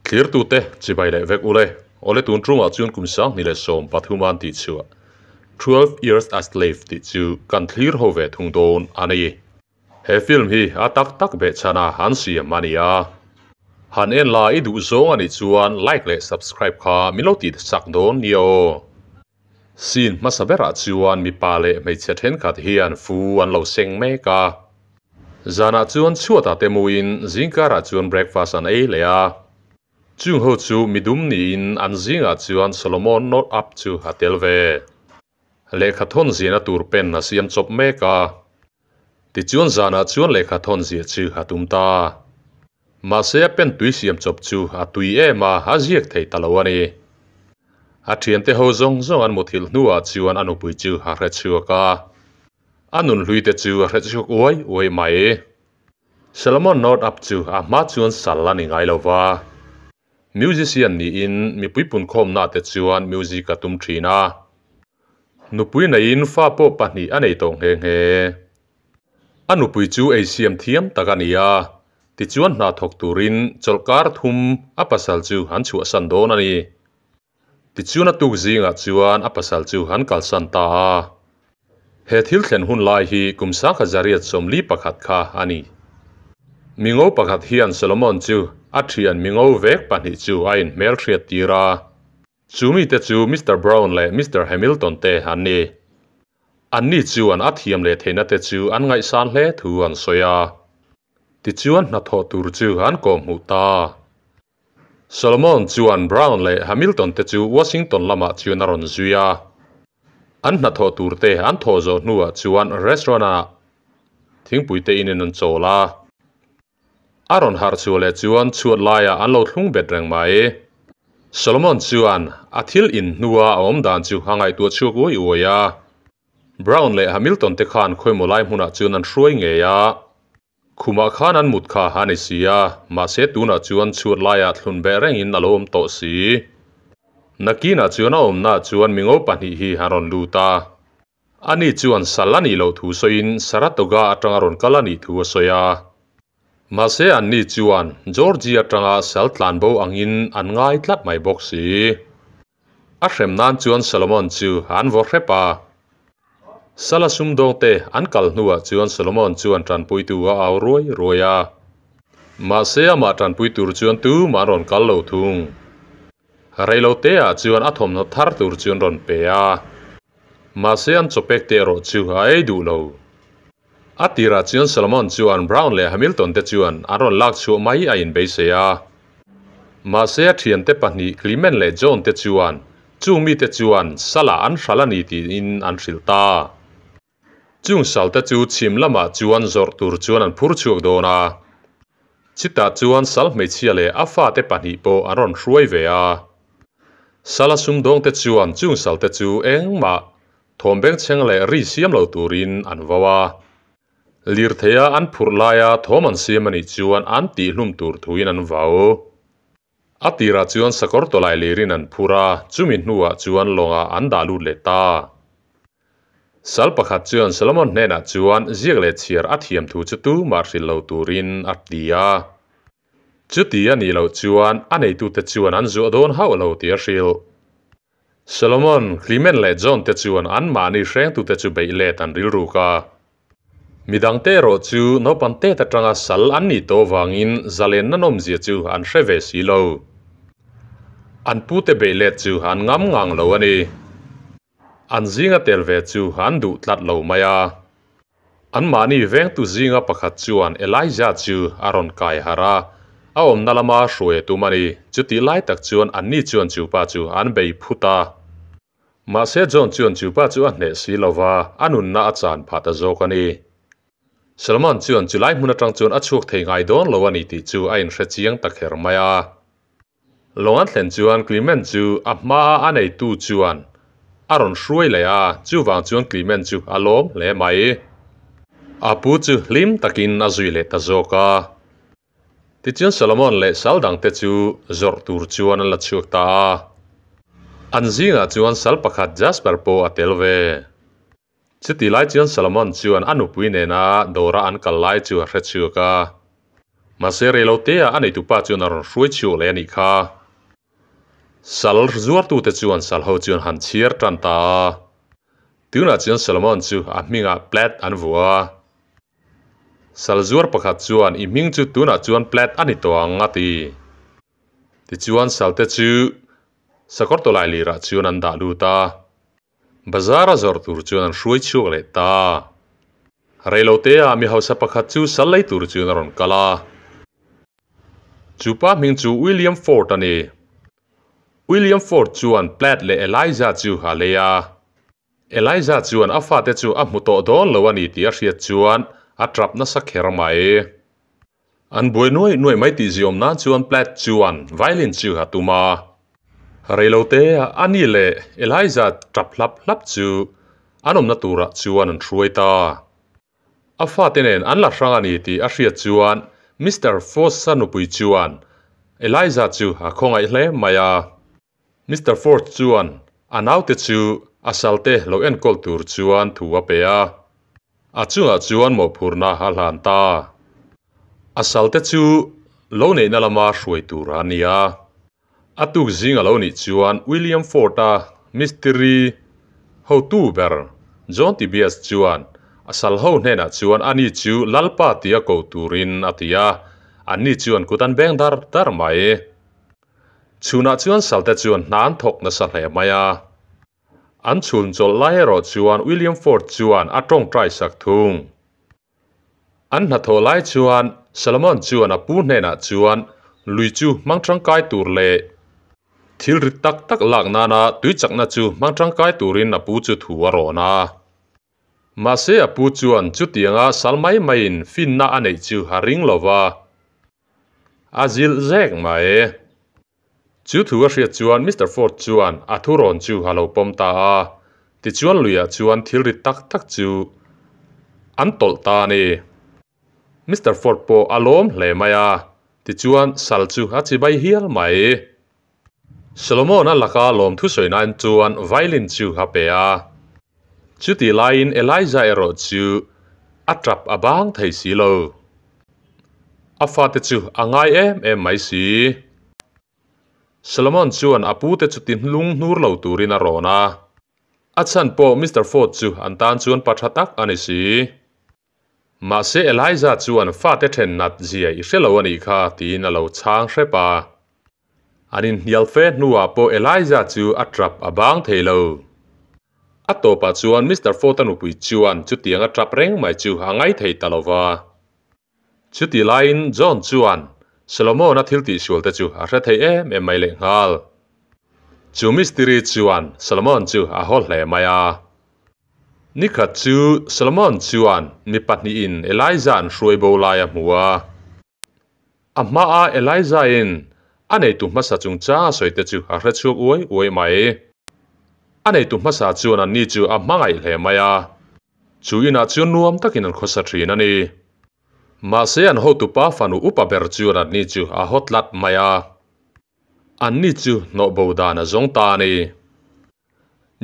Thlirtute chibai leh vek ule. Awle tun ṭumah chuan kum 2013 an tih chhuah Twelve Years a Slave tih chu kan thlir ho ve thung dawn a ni. He film hi a tak tak behchhan a an siam a ni a. Han en la i duh zawng a nih chuan like leh subscribe kha min lo tih sak dawn nia aw. Scene hmasa berah chuan mipa leh hmeichhe thenkhat hian fu an lo seng mek a. Zanah chuan chhuatah te muin zingkarah chuan breakfast an ei leh a. Chung ho chu midum niin an zingah chuan Solomon Northup chu a tel ve. Lehkha thawn ziahna tur pen a siam chawp mek a. Tichuan zanah chuan lehkha thawn ziah chu a tum ta. Mahse a pen tui siam chawp chu a tui em a, a ziak thei ta lo a ni. A thiante ho zawng zawng an muthilh hnuah chuan a nupui chu a hre chhuak a. A nunhlui te chu a hre chhuak uai uai mai. Solomon Northup chu a hma chuan sal a ni ngai lo va. Musician niin mipui punkhawmnaah te chuan music a tum thin a. Nupui neiin fa pawh pahnih a nei tawh nghe nghe. A nupui chu ei siam thiam tak a ni a, tichuan hna thawk turin chawlhkar thum a pasal chu an chhuahsan dawn a ni. Tichuan a tuk zingah chuan a pasal chu an kalsan ta a. He thil thlen hun lai hi kum 1941 kha a ni. Mingo pakhat hian Solomon chu a thian mingo vek pahnih chu a inhmelhriat tir a. Chu mite chu Mister Brown leh Mister Hamilton te an ni. Anni chuan a thiam leh theihna te chu an ngaihsan hle thu an sawi a. Tichuan hnathawh tur chu an kawhhmuh ta. Solomon chuan Brown leh Hamilton te chu Washington lamah chuan a rawn zui a. An hnathawh tur te an thawh zawh hnuah chuan restaurant ah thingpui te in in an chawl a. A rawn harh chhuah leh chuan chhuat laiah an lo thlung bet reng mai. Solomon chuan a thil in hnua a awm dan chu a ngaihtuah chhuak uai uai a. Brown leh Hamilton te khan khawimaw lai hmunah chuan an hruai ngei a. Khumah khan an mut kha a ni si a, mahse tunah chuan chhuat laiah thlun beh rengin a lo awm tawh si. Nakinah chuan a awmnaah chuan mingo pahnih hi an rawn lut a. Ani chuan sal a nih loh thu sawiin Saratoga atanga rawn kal a nih thu a sawi a. Mahse anni chuan Georgie atanga sal tlanbo angin an ngai tlat mai bawk si. A hrem nan chuan Solomon chu an vaw hrep a. Sala sumdawng te an kal hnuah chuan Solomon chuan tanpuitu a au ruai ruai a. Mahse amah tanpui tur chuan tumah an rawn kal lo thung. Reilo teah chuan a thawmhnaw thar tur chu an rawn pe a. Mahse an chawpek te erawh chu a ei duh lo. A tirah chuan Solomon chuan Brown leh Hamilton te chuan an rawn lak chhuah mai a inbeisei a. Mahse a thiante pahnih Clement leh John te chuan chung mite chuan Salah an hral a ni tiin an hrilh ta. Chung sal te chu chhim lamah chuan zawrh tur chuan an phur chhuak dawn a. Chutah chuan sal hmeichhia leh a fate pahnih pawh an rawn hruai ve a. Sala sumdawngte chuan chung salte chu engmah Thawm bengchheng leh ri siam lo turin an vau a. Lirtheia an phurh laia thawm an siam a nih chuan an tihhlum tur thuin an vau. A tirah chuan sakawr tawlai lirin an phur a, chumi hnuah chuan lawngah an dah lut leh ta. Sal pakhat chuan Solomon hnenah chuan ziak leh chhiar a thiam thu chu tumah hrilh lo turin a ti a. Chuti a nih loh chuan a neitute chuan an zuah dawn hauh lo tih a hrilh. Solomon, Clement leh John te chuan anmahni hrengtute chu beih let an rilruk a. Midangte erawh chu naupang tet atanga sal an nih tawh vangin zalenna nawmzia chu an hre ve si lo. An pute beih let chu an ngam ngang lo a ni. An zinga tel ve chu an duh tlat lo mai a. Anmahni vengtu zinga pakhat chuan Elijah chu a rawn kai harh a, a awmna lama hruai a tum a ni. Chutih lai tak chuan anni chuan chu pa chu an bei phut a. Mahse John chuan chu pa chu a hneh si lo va, a nunna a chan phah ta zawk a ni. Solomon chuan chu lai hmun atang chuan a chhuak thei ngai dawn lo a ni tih chu a inhre chiang ta kher mai a. Lawng an thlen chuan Clement chu a hmaa a neitu chuan a rawn hruai leh a, chuvang chuan Clement chu a lawm hle mai. A pu chu hlim takin a zui leh ta zawk a. Tichuan Solomon leh sal dangte chu zawrh tur chuan an la chhuak ta a. An zingah chuan sal pakhat Jasper pawh a tel ve. Chuti lai chuan Solomon chuan a nupui nena dawra an kal lai chu a hre chhuak a. Mahse reilotea a neitupa chuan a rawn hruai chhuak leh a nih kha. Sal zuartute chuan sal ho chuan han chhiar tan ta a. Tunah chuan Solomon chu a hmingah Plat an vuah a. Sal zuar pakhat chuan i hming chu tunah chuan Plat a ni tawh ang a ti. Tichuan salte chu sakawr tawlai lirah chuan an dah lut a. Bazar a zawrh tur chuan an hruai chhuak leh ta. Reilotea mi hausa pakhat chu sal lei tur chuan a rawn kal a. Chu pa hming chu William Ford a ni. William Ford chuan Platt leh Eliza chu a lei a. Eliza chuan a fate chu a hmu tawh dawn lo a ni tih a hriat chuan a tap nasa kher mai. An buai nuai nuai mai tih ziawm nan chuan Platt chuan violin chu a tum a. Reilote a ni leh Eliza tap hlap hlap chu an awmna turah chuan an hruai ta. A fate nen an la hrang a ni tih a hriat chuan Mister Foss-a nupui chuan Eliza chu a khawngaih hle mai a. Mister Ford chuan a naute chu a salte lo enkawl tur chuan thu a pe a. A chungah chuan mawhphurhna a hlan ta. A salte chu lo neihna lama hruai tur a ni a. A tuk zing a lo nih chuan William Ford-a mistiri hotu ber John Tibias chuan a sal ho hnenah chuan ani chu Lalpa tia ko turin a ti a, anni chuan kut an beng dar dar mai. Chhunah chuan salte chuan hna an thawk nasa hle mai a. An chhun chawlh lai erawh chuan William Ford chuan a tawngtai sak thung. An hnathawh lai chuan Solomon chuan a pu hnenah chuan lui chu hmang tangkai tur leh thil rit tak tak lak nana tui chakna chu hmang tangkai turin a pu chu thu a rawn a. Mahse a pu chuan chutianga sal mai maiin finna a neih chu a ring lo va. A zilh zek mai. Chu thu a hriat chuan Mister Ford chuan a thu rawn chu a lo pawm ta a. Tichuan luiah chuan thil rit tak tak chu an tawlh ta a ni. Mister Ford pawh a lawm hle mai a, tichuan sal chu a chibai hial mai. Solomon-a laka lawmthu sawi nain chuan violin chu a pe a. Chutih laiin Elijah erawh chu a tap a bang thei si lo. A fate chu a ngai em em mai si. Solomon chuan a pute chu tinhlung hnur lo turin a rawn a. A chhan pawh Mister Ford chu an tan chuan pa tha tak a ni si. Mahse Eliza chuan fate then nat zia i hre lo a nih kha tiin a lo chhang hrep a. An inhnial fe hnuah pawh Eliza chu a trap a bang thei lo. A tawpah chuan Mister Ford-a nupui chuan chutiang a trap reng mai chu a ngai thei ta lo va. Chutih laiin John chuan Solomon-a thil tihsual te chu a hre thei em em mai lehnghal. Chu mistiri chuan Solomon chu a haw hle mai a. Nikhat chu Solomon chuan mi pahnihin Elijah an hruai bo lai a hmu a. A hmaa Elijah-in a neitu hmasa chungchang a sawi te chu a hre chhuak uai uai mai. A neitu hmasa chuan anni chu a hmangaih hle mai a. Chu inah chuan nuam takin an khawsa thin a ni. Mahse an hotupa fanu upa ber chuan anni chu a haw tlat mai a. Anni chu hnawh bo dan a zawng ta a ni.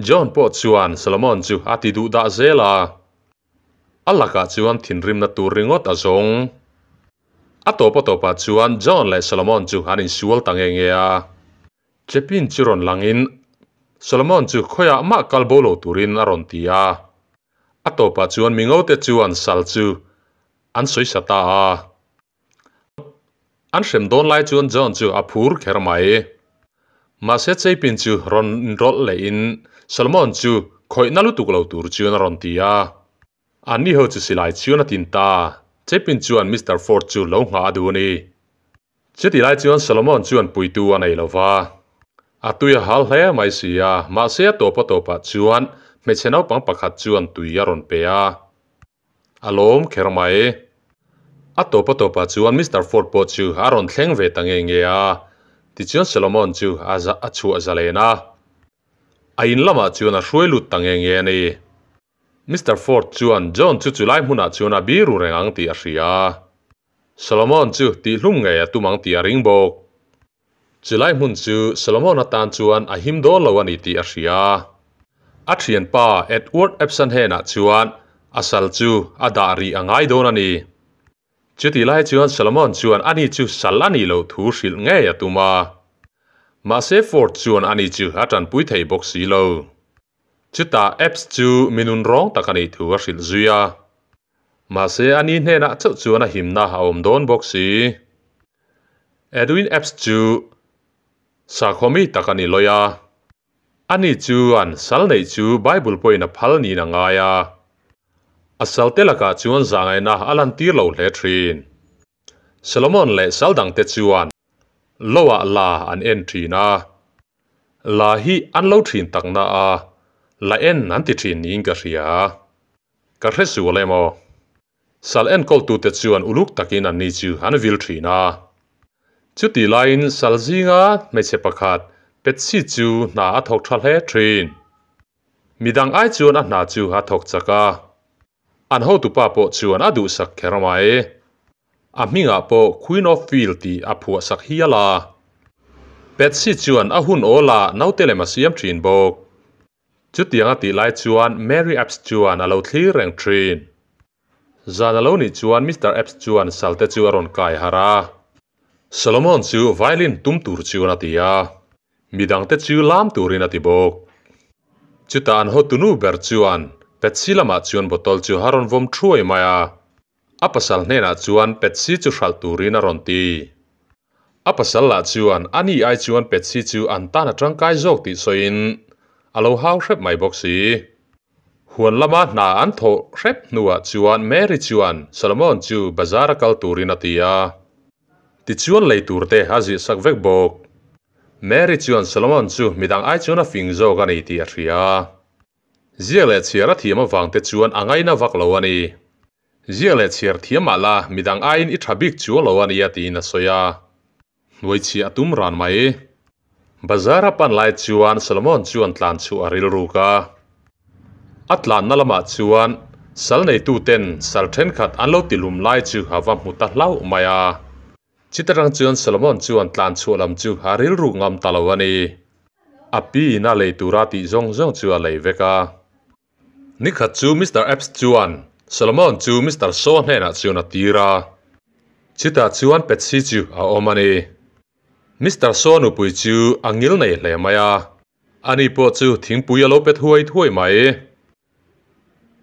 John pawh chuan Solomon chu a ti duh dah zel a, a lakah chuan thinrimna tur ringawt a zawng. A tawp a tawpah chuan John leh Solomon chu an insual ta nge nge a. Chepin chu rawn langin Solomon chu khawiah mah kal bo lo turin a rawn ti a. A tawpah chuan mingote chuan sal chu an sawisa ta a. An hrem dawn lai chuan John chu a phur kher mai. Mahse Chapin chu rawn inrawlh lehin Solomon chu khawihna lutuk lo tur chuan a rawn ti a. Anni ho chu silai chuan a tin ta. Chapin chuan Mister Ford chu lo nghah a duh a ni. Chutih lai chuan Solomon chuan puitu a nei lo va. A tui a hal hle mai si a, mahse a tawp a tawpah chuan hmeichhe naupang pakhat chuan tui a rawn pe a. A lawm kher mai. A tawp a tawpah chuan Mister Ford pawh chu a rawn thleng ve ta nge nge a, tichuan Solomon chu a a chhuah zalen a. A in lamah chuan a hruai lut ta nge nge a ni. Mister Ford chuan John chu chulai hmunah chuan a biru reng ang tih a hria a. Solomon chu tihhlum ngei a tum ang tih a ring bawk. Chulai hmun chu Solomon atan chuan a him dawn lo a ni tih a hria. A thianpa Edward Epson henah chuan a sal chu a dah rih a ngai dawn a ni. Chutih lai chuan Solomon chuan ani chu sal a nih loh thu hrilh ngei a tum a. Mahse Ford chuan ani chu a tanpui thei bawk si lo. Chutah Epps chu mi nun rawng tak a nih thu a hrilh zui a. Mahse ani hnenah chauh chuan a himna a awm dawn bawk si. Edwin Epps chu sakhawmi tak a ni lawi a. Ani chuan sal neih chu Bible pawhin a phal niin a ngai a. A salte lakah chuan zahngaihna a lantir lo hle thin. Solomon leh sal dangte chuan Loah la an en thin a. La hi an lo thin takna a, la en an ti thin niin ka hria. Ka hre sual em aw? Sal enkawltute chuan uluk takin anni chu an vil thin a. Chutih laiin sal zinga hmeichhe pakhat Patsy chu hna a thawk tha hle thin. Midang ai chuan a hna chu a thawk chak a. An hotupa pawh chuan a duhsak kher mai. A hmingah pawh Queen of Field tih a phuahsak hial a. Patsy chuan a hun awlah naute lem a siam thin bawk. Chutiang a tih lai chuan Mary Epps chuan a lo thlir reng thin. Zan a lo nih chuan Mister Epps chuan salte chu a rawn kai harh a. Solomon chu violin tum tur chuan a ti a, midangte chu lam turin a ti bawk. Chutah an hotunu ber chuan Patsy lamah chuan bottle chu a rawn vawm thuai mai a. A pasal hnenah chuan Patsy chu hralh turin a rawn ti. A pasal lah chuan a ni ai chuan Patsy chu an tan a tangkai zawk tih sawiin a lo hau hrep mai bawk si. Huan lama hna an thawh hrep hnuah chuan Mary chuan Solomon chu bazar a kal turin a ti a. Tichuan lei tur te a zirhsak vek bawk. Mary chuan Solomon chu midang ai chuan a fing zawk a ni tih a hria. Ziak leh chhiar a thiam avang te chuan a ngaina vak lo a ni. Ziak leh chhiar thiam mah la, midang aiin i tha bik chuang lo a nia tiin a sawi a. Hnuai chhiah a tum ran mai. Bazar a pan lai chuan Solomon chuan tlan chhuah a rilruk a. A tlanna lamah chuan sal neituten sal thenkhat an lo tilum lai chu a va hmu ta hlauh mai a. Chita tang chuan Solomon chuan tlan chhuah lam chu a rilruk ngam ta lo a ni. A pi in a lei tura tih zawng zawng chu a lei vek a. Nikhat chu Mister Epps chuan Solomon chu Mister Shaw hnenah chuan a tir a, chutah chuan Patsy chu a awm a ni. Mister Shaw nupui chu a ngil nei hle mai a, ani pawh chu thingpui a lo pe thuai thuai mai.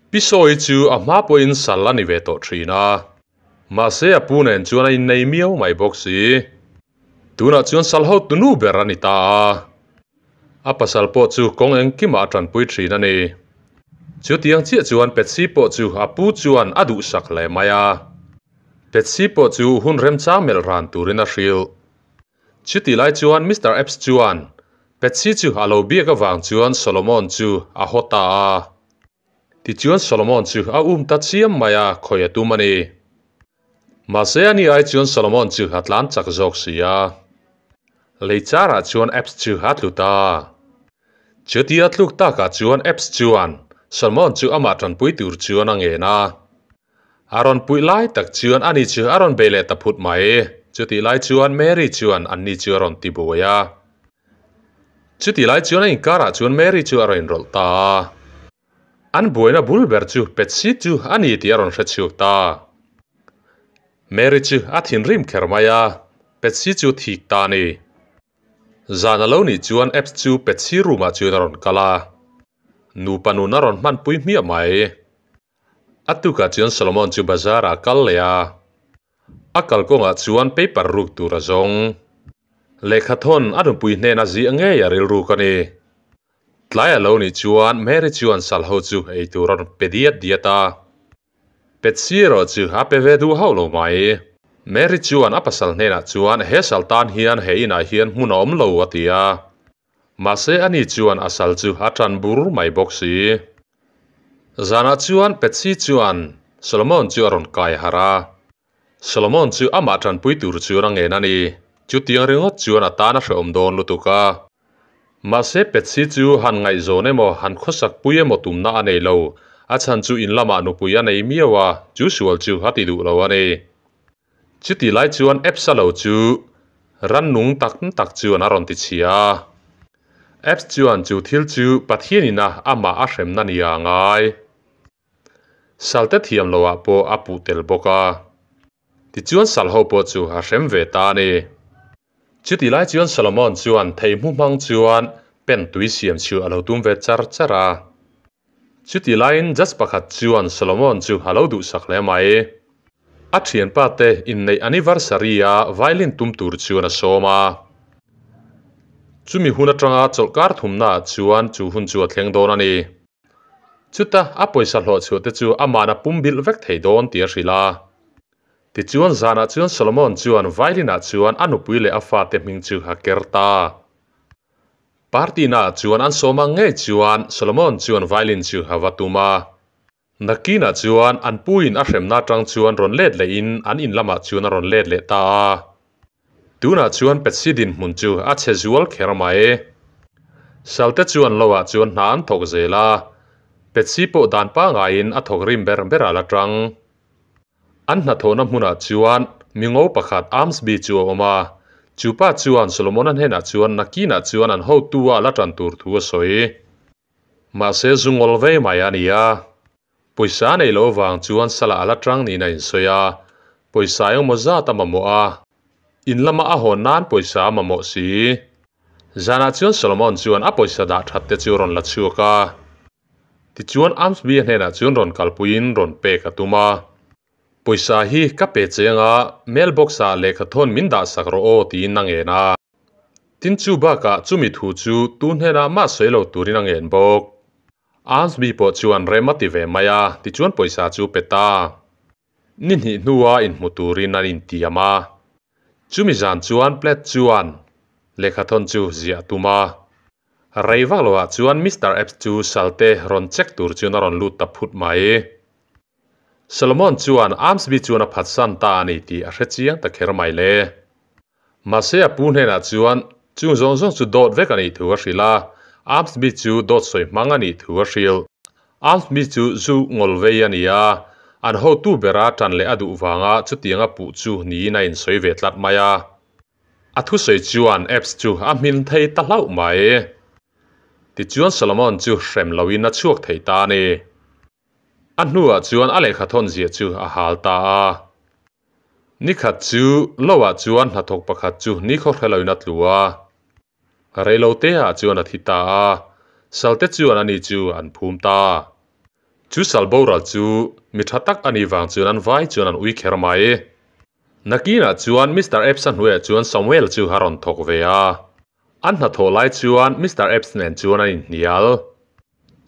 Pi Shaw-i chu a hma pawhin sal a ni ve tawh thin a, mahse a pu nen chuan a innei miau mai bawk si. Tunah chuan sal hotu nu ber a ni ta a. A pasal pawh chu kawng engkimah a tanpui thin a ni. Chutiang chiah chuan Patsy pawh chu a pu chuan a duhsak hle mai a. Patsy pawh chu hun remchang melh ran turin a hrilh. Chutih lai chuan Mister Epps chuan Patsy chu a lo biak avang chuan Solomon chu a haw ta a. Tichuan Solomon chu a um ta chiam mai a, khawi a tum a ni. Mahse ani ai chuan Solomon chu a tlan chak zawk si a. Lei charah chuan Epps chu a tlu ta. Chutia tluk takah chuan Epps chuan Solomon chu amah tanpui tur chuan a ngen a. A rawn puih lai tak chuan ani chu a rawn bei leh ta phut mai. Chutih lai chuan Mary chuan anni chu a rawn ti buai a. Chutih lai chuan a inkarah chuan Mary chu a rawn inrawlh ta a. An buaina bul ber chu Patsy chu a ni tih a rawn hre chhuak ta. Mary chu a thinrim kher mai a, Patsy chu thik ta a ni. Zan a lo nih chuan Epps chu Patsy room ah chuan a rawn kal a. Nupa nun a rawn hmanpui hmiah mai. A tukah chuan Solomon chu bazar ah a kal leh a. A kalkawngah chuan paper ruk tur a zawng. Lehkha thawn a nupui hnena ziah ngei a rilruk a ni. Tlai a lo nih chuan Mary chuan sal ho chu ei tur a rawn pe diat diat a. Patsy erawh chu a pe ve duh hauh lo mai. Mary chuan a pasal hnenah chuan he sal tan hian he inah hian hmun a awm lo a ti a. Mahse ani chuan a sal chu a tan bur mai bawk si. Zanah chuan Patsy chuan Solomon chu a rawn kai harh a. Solomon chu amah tanpui tur chuan a ngen a ni. Chutiang ringawt chuan a tan a hrehawm dawn lutuk a. Mahse Patsy chu han ngaihzawn emaw han khawsak pui emaw tumna a nei lo. A chhan chu in lamah nupui a nei miau a, chu sual chu a ti duh lo a ni. Chuti lai chuan Epps a lo chu rannung tak tak chuan a rawn ti chhia a. Epps chuan chu thil chu Pathian ina amah a hremna nia a ngai. Salte thiam loah pawh a puh tel bawk a. Tichuan sal ho pawh chu a hrem ve ta a ni. Chutih lai chuan Solomon chuan theihmu hmang chuan pen tui siam chu a lo tum ve char char a. Chutih laiin judge pakhat chuan Solomon chu a lo duhsak hle mai. A thianpa te inneih anniversary a violin tum tur chuan a sawm a. Chumi hun atanga chawlhkar thumnaah chuan chu hun chu a thleng dawn a ni. Chuta a pawisa hlawh chhuah te chu amahna pumbilh vek thei dawn tih a hrilh a. Tichuan zanah chuan Solomon chuan violin ah chuan a nupui leh a fate hming chu a ker ta. Party naah chuan an sawm ang ngei chuan Solomon chuan violin chu a va tum a. Nakinah chuan an puin a hremna atang chuan rawn let lehin an in lamah chuan a rawn let leh ta a. Tunah chuan Patsy dinhmun chu a chhe zual kher mai. Salte chuan loah chuan hna an thawk zel a, Patsy pawh dan pangaiin a thawk rim ber berah la tang. An hnathawhna hmunah chuan mi ngo pakhat Armsby chu a awm a, chu pa chuan Solomon-a hnenah chuan nakinah chuan an hotu-a la tan tur thu a sawi. Mahse zu ngawl vei mai a ni a, pawisa a neih loh avang chuan salah a la tang niin a insawi a, pawisa engemaw zat a mamawh a, in lama a hawn nan pawisa a mamawh si. Zanah chuan Solomon chuan a pawisa dah that te chu a rawn la chhuak a. Tichuan Armsby-a hnenah chuan rawn kalpuiin rawn pek a tum a. Pawisa hi ka pe cheng a, mailbox-ah lehkhathawn min dahsak rawh aw tiin a ngen a. Tin chu bakah chumi thu chu tu hnenah mah sawi lo turin a ngen bawk. Armsby pawh chuan rem a ti ve mai a, tichuan pawisa chu pe ta. Ni hnih hnua inhmu turin an intiam a. Chumi zan chuan Platt chuan lehkhathawn chu ziah a tum a. Rei vak loah chuan Mister Epps chu salte rawn check tur chuan a rawn lut ta phut mai. Solomon chuan Armsby chuan a phatsan ta a ni tih a hre chiang ta kher mai le. Mahse a pu hnenah chuan chung zawng zawng chu dawt vek a nih thu a hrilh a, Armsby chu dawt sawi hmang a nih thu a hrilh. Armsby chu zu ngawl vei a ni a, an hotu bera tan leh a duh vanga chutianga puh chu niin a insawi ve tlat mai a. A thusawi chuan Epps chu a hmin thei ta hlauh mai. Tichuan Solomon chu hrem loin a chhuak thei ta a ni. A hnuah chuan a lehkhathawn ziah chu a hal ta a. Nikhat chu Loah chuan hnathawk pakhat chu nikhaw hre loin a tlu a. Reilote ah chuan a thi ta a, salte chuan ani chu an phum ta. Chu sal boral chu mi tha tak a nih vang chuan an vai chuan an ui kher mai. Nakinah chuan Mister Epps-a hnuaiah chuan Samuel chu a rawn thawk ve a. An hnathawh lai chuan Mister Epps nen chuan an inhnial.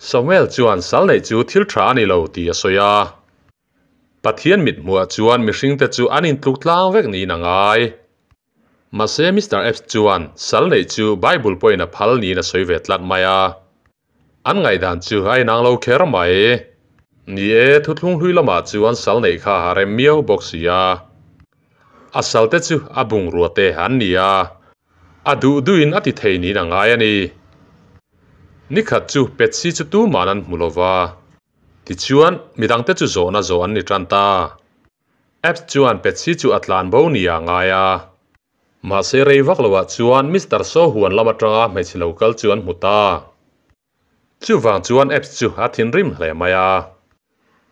Samuel chuan sal neih chu thil tha a ni lo tih a sawi a. Pathian mithmuhah chuan mihringte chu an intluk tlang vek niin a ngai. Mahse Mister Epps chuan sal neih chu Bible pawhin a phal niin a sawi ve tlat mai a. An ngaihdan chu a inang lo kher mai. Ni e, thuthlung hlui lamah chuan sal neih kha a rem miau bawk si a. A salte chu a bungrua te an ni a. A duh duhin a ti thei niin a ngai a ni. Nikhat chu Patsy chu tuman an hmu lo va. Tichuan, midangte chu zawhna zawh an ni tan ta. Apps chuan Patsy chu a tlan bo nia a ngai a. Mahse rei vak loah chuan Mister Saw huan lam atanga hmeichhe lo kal chu an hmu ta. Chuvang chuan Apps chu a thinrim hle mai a.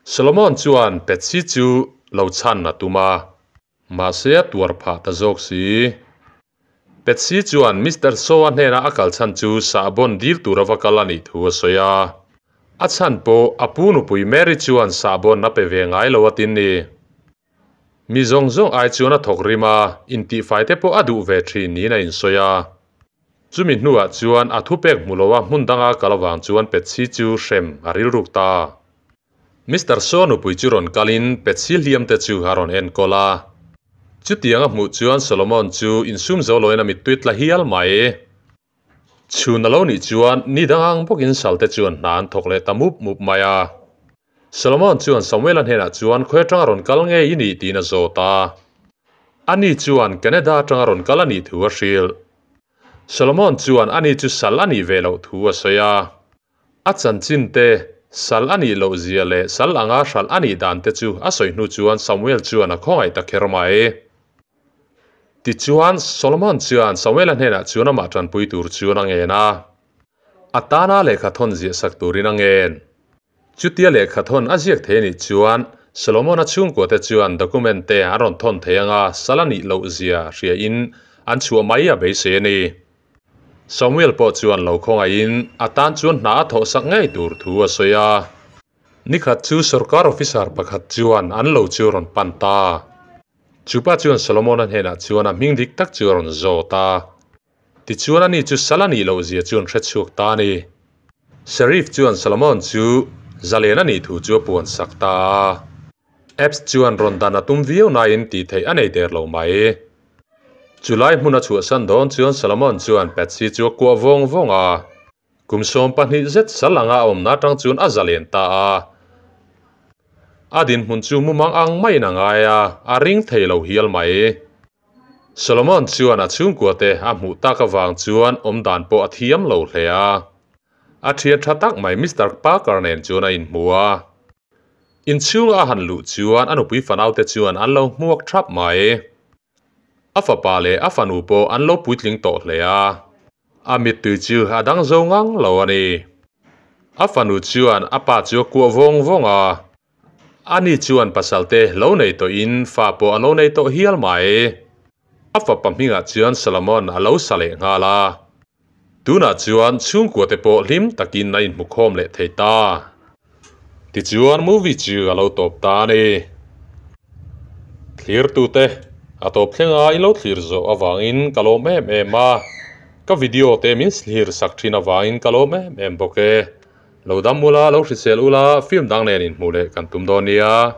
Solomon chuan Patsy chu lo chhan a tum a. Mahse a tuar phah ta zawk si. Patsy chuan Mister Shaw-a hnena a kal chhan chu sahbawn dil tura va kal a nih thu a sawi a. A chhan pawh a pu nupui Mary chuan sahbawn a pe ve ngai lo a tin ni. Mi zawng zawng ai chuan a thawk rim a, intihfai te pawh a duh ve thin niin a insawi a. Chumi hnuah chuan a thupek hmu loa hmun danga kal avang chuan Patsy chu hrem a rilruk ta. Mister Shaw nupui chu rawn kalin Patsy hliam te chu a rawn enkawl a. Chutiang a hmuh chuan Solomon chu insum zo loin a mittui tla hial mai. Chhun a lo nih chuan ni dang ang bawkin salte chuan hna an thawk leh ta mup mup mai a. Solomon chuan Samuel-a hnenah chuan khawi atanga rawn kal nge i nih tiin a zawt a. Ani chuan Canada atanga rawn kal a nih thu a hrilh. Solomon chuan ani chu sal a nih ve loh thu a sawi a. A chanchin te, sal a nih loh zia leh sal anga hralh a nih dan te chu a sawi hnu chuan Samuel chuan a khawngaih ta kher mai. Tichuan, Solomon chuan Samuela hnenah chuan amah tanpui tur chuan a ngen a. A tana lehkhathawn ziahsak turin a ngen. Chutia lehkhathawn a ziak thei a nih chuan Solomon-a chhungkua te chuan document te an rawn thawn thei anga sal a nih loh zia hria in an chhuah mai a beisei a ni. Samuel pawh chuan lo khawngaihin a tan chuan hna a thawh sak ngei tur thu a sawi a. Nikhat chu sorkar officer pakhat chuan an lo chu a rawn pan ta. Chupa chuan Solomon-a hnenah chuan a hming dik tak chu a rawn zawt a. Tichuan ani chu sal a nih loh zia chu an hre chhuak ta a ni. Sheriff chuan Solomon chu zalen a nih thu chu a puan sak ta a. Apps chuan rawn dan a tum viau nain tih theih a nei der lo mai. Chulai hmun a chhuahsan dawn chuan Solomon chuan Patsy chu a kuah vawng vawng a. Kum 12 zet sal anga a awmna atang chuan a zalen ta a. A dinhmun chu mumang ang maiin a ngai a, a ring thei lo hial mai. Solomon chuan a chhungkuate a hmuh tak avang chuan awmdan pawh a thiam lo hle a. A thian tha tak mai Mister Parker nen chuan a inhmu a. Inchhunga a han luh chuan a nupui fanaute chuan an lo hmuak thap mai. A fapa leh a fanu pawh an lo puitling tawh hle a. A mittui chu a dang zo ngang lo a ni. A fanu chuan a pa chu a kuah vawng vawng a. Ani chuan pasalte lo nei tawhin fa pawh a lo nei tawh hial mai. A fapa hmingah chuan Solomon a lo sa leh nghal a. Tunah chuan chhungkuate pawh hlim takin a inhmukhawm leh thei ta. Tichuan movie chu a lo tawp ta a ni. Thlirtute a tawp thlenga i lo thlir zawh avangin ka lawm em em a. Ka video te min thlir sak thin avangin ka lawm em em bawk e. Lo dam ula, lo hrisel ula, film dang nen inhmuh leh kan tum dawn nia.